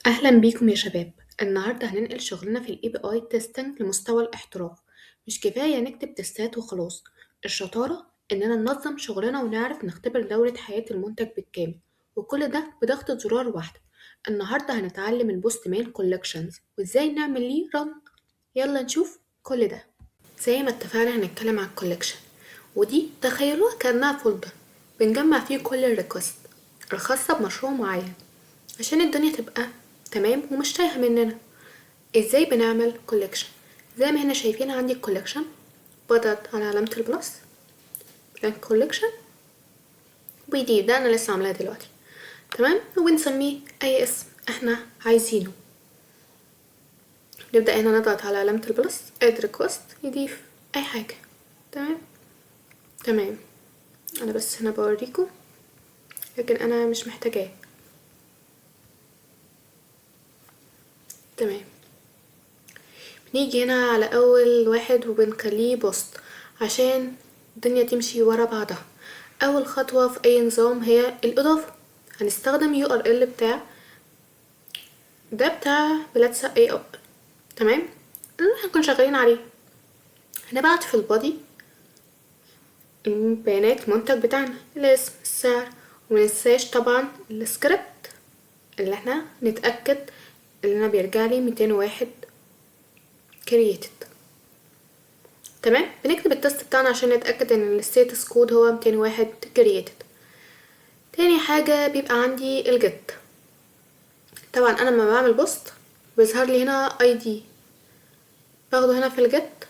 أهلا بيكم يا شباب. النهاردة هننقل شغلنا في ال API testing لمستوى الاحتراف. مش كفاية نكتب تستات وخلاص، الشطارة إننا ننظم شغلنا ونعرف نختبر دورة حياة المنتج بالكامل، وكل ده بضغطة زرار واحدة. النهاردة هنتعلم ال Postman collections وإزاي نعمل ليه run. يلا نشوف كل ده. زي ما اتفقنا هنتكلم عن ال collection، ودي تخيلوها كأنها folder بنجمع فيه كل ال request الخاصة بمشروع معين عشان الدنيا تبقى تمام ومش تايهه مننا. ازاي بنعمل collection؟ زي ما هنا شايفين عندي ال collection، بضغط على علامة ال plus blank collection ودي ده انا لسه عاملاها دلوقتي، تمام. وبنسميه اي اسم احنا عايزينه. نبدا هنا نضغط على علامة ال plus add request يضيف اي حاجة، تمام تمام. انا بس هنا بوريكم لكن انا مش محتاجاه، تمام. بنيجي هنا على اول واحد وبنخليه post عشان الدنيا تمشي ورا بعضها. اول خطوة في اي نظام هي الاضافة. هنستخدم URL بتاع ده بتاع بلاتسا اي اب، تمام، اللي هنكون شغالين عليه. هنبعت في ال body البيانات المنتج بتاعنا، الاسم، السعر، ومننساش طبعا السكريبت اللي احنا نتأكد اللي انا بيرجع لي 201 created، تمام. بنكتب ال test بتاعنا عشان نتأكد ان ال status code هو 201 created. تاني حاجة بيبقى عندي ال get. طبعا انا لما بعمل post بيظهر لي هنا ID، باخده هنا في ال get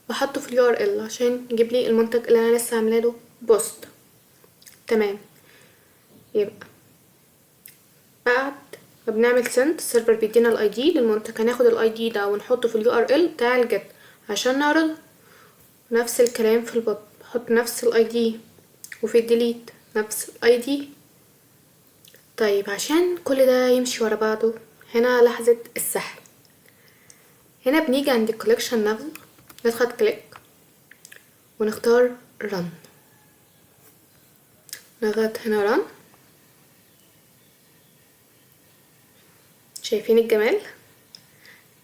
واحطه في ال URL عشان يجيب لي المنتج اللي انا لسه عامله له post، تمام. يبقى بعد ما بنعمل send ال server بيدينا ال ID للمنتج، هناخد ال ID ده ونحطه في ال URL بتاع ال get عشان نعرضه. نفس الكلام في ال put، نحط نفس ال ID، وفي ال delete نفس ال ID. طيب عشان كل ده يمشي ورا بعضه، هنا لحظة السحب. هنا بنيجي عند ال collection نفسه، نضغط click ونختار run، نضغط هنا run. شايفين الجمال؟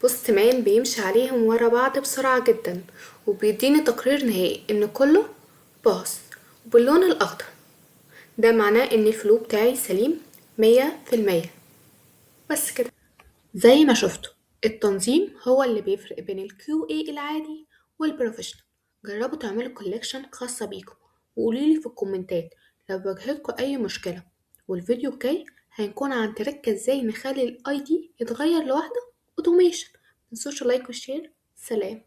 Postman بيمشي عليهم ورا بعض بسرعة جدا، وبيديني تقرير نهائي ان كله pass وباللون الاخضر. ده معناه ان ال flow بتاعي سليم 100%. بس كده. زي ما شفتوا التنظيم هو اللي بيفرق بين ال QA العادي وال professional. جربوا تعملوا collection خاصة بيكم وقولولي في الكومنتات لو واجهتكم اي مشكلة. والفيديو الجاي هيكون عن تركة ازاي نخلي ال ID يتغير لوحده automation. متنسوش ال like وال share. سلام.